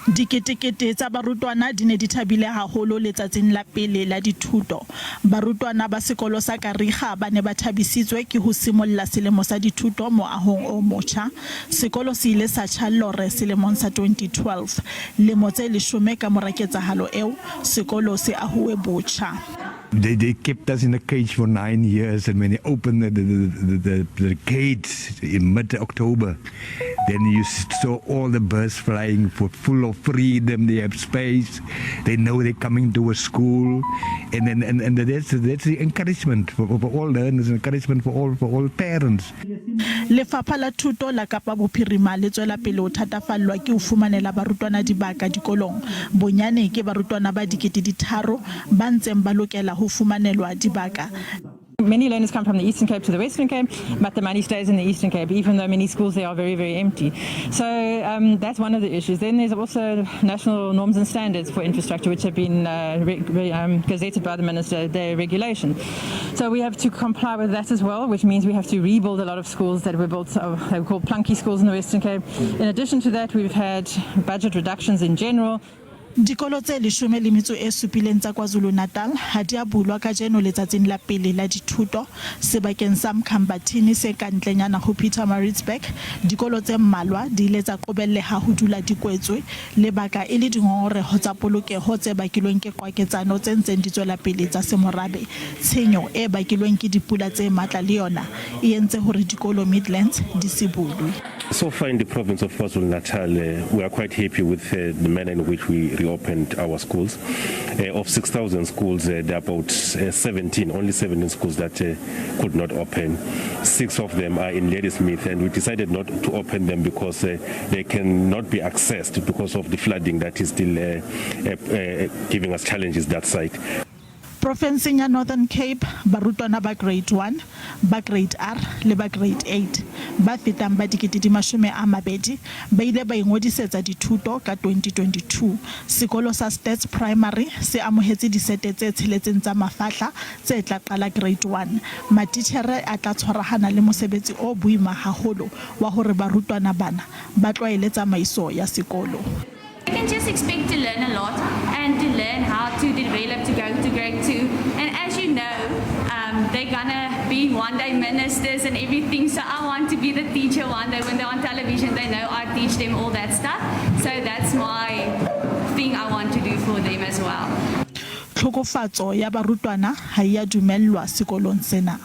Diketekete tsa barutwana di ne di thabile haholo letsatsing la pele la dithuto. Barutwana ba sekolo sa Kariga ba ne ba thabisitswe ke ho simolla selemo sa dithuto moahong o motjha. Sekolo se ile sa tjha lore selemong sa 2012. Lemo tse leshome ka mora ketsahalo eo, sekolo se ahuwe botjha. They kept us in a cage for 9 years, and when they opened the gate in mid October, then you saw all the birds flying for full of freedom. They have space. They know they're coming to a school, and then and that's the encouragement for all learners, encouragement for all parents. Lefapha la Thuto la Kapa Bophirima le tswela pele ho thatafallwa ke ho fumanela barutwana dibaka dikolong. Bonyane ke barutwana ba 3,000 ba ntseng ba lokela ho fumanelwa dibaka. Many learners come from the Eastern Cape to the Western Cape, but the money stays in the Eastern Cape, even though many schools there are very, very empty. So that's one of the issues. Then there's also national norms and standards for infrastructure, which have been gazetted by the minister, their regulation. So we have to comply with that as well, which means we have to rebuild a lot of schools that were built, they were called plonkie schools in the Western Cape. In addition to that, we've had budget reductions in general. Dikolo tse 17 tsa KwaZulu-Natal ha di a bulwa kajeno letsatsing la pele la dithuto sebakeng sa Mkhambathini se ka ntlenyana ho Pietermaritzburg. Dikolo tse mmalwa di ile tsa qobelleha ho dula di kwetswe, lebaka e le dingongoreho tsa polokeho tse bakilweng ke qwaketsano tse ntseng di tswela pele tsa semorabe. Tshenyo e bakilweng ke dipula tse matla le yona e entse hore dikolo Midlands di se bulwe. So far in the province of KwaZulu-Natal, we are quite happy with the manner in which we reopened our schools. Of 6,000 schools, there are about 17, only 17 schools that could not open. Six of them are in Ladysmith, and we decided not to open them because they cannot be accessed because of the flooding that is still giving us challenges that side. Profenseng ya Northern Cape, barutwana ba Grade 1, ba Grade R le ba Grade 8 ba fetang ba 20,000 ba ile ba ingodisetsa dithuto ka 2022. Sekolo sa Stats Primary se amohetse disete tse tsheletseng tsa mafahla tse tla qala Grade 1. Matitjhere a tla tshwarahana le mosebetsi o boima haholo wa hore barutwana bana ba tlwaele tsamaiso ya sekolo. You can just expect to learn a lot and to learn how to develop to go to grade 2. And as you know, they're gonna be one day ministers and everything. So I want to be the teacher one day. When they're on television, they know I teach them all that stuff. So that's my thing I want to do for them as well. Tlhokofatso ya barutwana ha e a dumellwa sekolong sena.